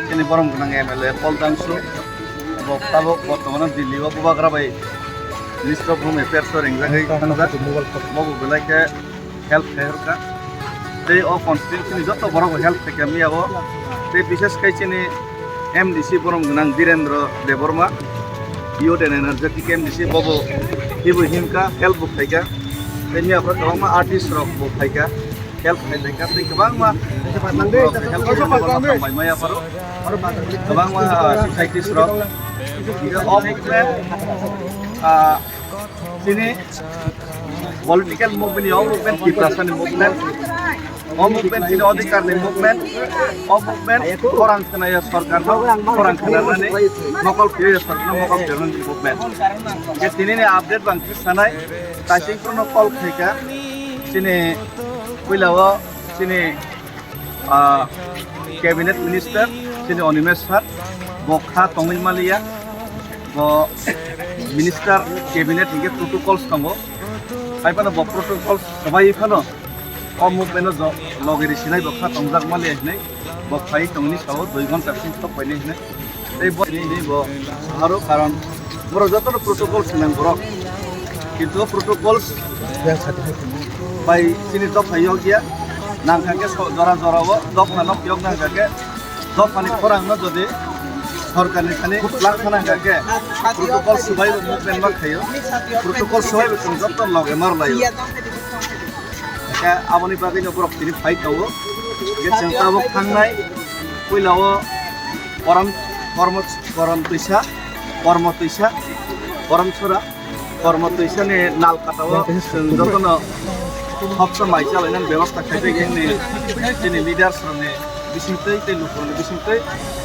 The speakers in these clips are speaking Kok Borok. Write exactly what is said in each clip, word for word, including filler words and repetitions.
Chini borom gwnang M L A Paul Dangsu, bo tabuk bortomano Delhi o Bubagra bai Minister of Home Affairs o ringjagwi thangjak. Bobo belai khe help khairokha. Tei o constituency ni joto borok bo help khaikha miya o. Tei bishes khai chini M D C borom gwnang Birendra Debbarma, Youth and Energetic M D C, bobo hibo himkha, help bo khaikha. Tei miya kwbangma artist rok bo khaikha. Help khailai kha tei kwbangma help khailai kha, hambai maya pharo kwbangma, ah, societies rok. Hingkhe o movement, ah, chini political movement, o movement Tiprasani movement, o movement chini odhikar ni movement, o movement khorang khnaya sorkar no khorang khnanani mokol khwlaiya sorkar no mokol khwlainani movement. Hingkhe tini ni update bang khe sanai. Taising phuru no call khaikha chini puila o chini, ah, cabinet minister chini Animesh sir, bo kha tongwi maliya, bo minister cabinet hingkhe protocols tongo, hai phano bo protocols swbai phano o movement o jo-, logi risinai bo kha tongjak maliya hinwi bo phai tongni sao dui ghonta bising thok painai hinwi. Tei bo ni, ni bo saharo karon borok joto no protocol sinang borok. Kintu o protocols bai chini dopha yok ya. Nang kha khe so-, jora jora o dopha no yok nang kha khe dopha ni khorang no jodi sorkar ni thani lang kha nang kha khe protocol swbai bo movement ma khayo. Protocol swbai bo chwng joto loge mar laio. Khe aboni bagwi no borok tini phai tongo. Khe chwng tabuk thangnai puila o Korom, Kormo, Korom Twisa, Kormo Twisa, Korom Sora, Kormo Twisa ni nal kata o chwng jotono hopsa mai chalainani bebosta khaijak, chini, chini leaders rokni bisingtwi tei lukurokni bisingtwi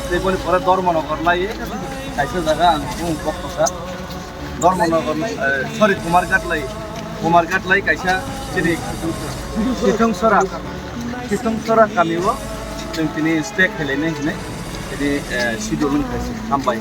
tei boni pore Dharmanagar lai kaisa jaga ang bung kok kha. Dharmanagar, eh, sorry, Kumarghat lai, Kumarghat lai kaisa chini Khitungsora, Khitungsora kami o chwng tini stay khailai nai hinwi tini, eh, schedule wng kha se. Hambai.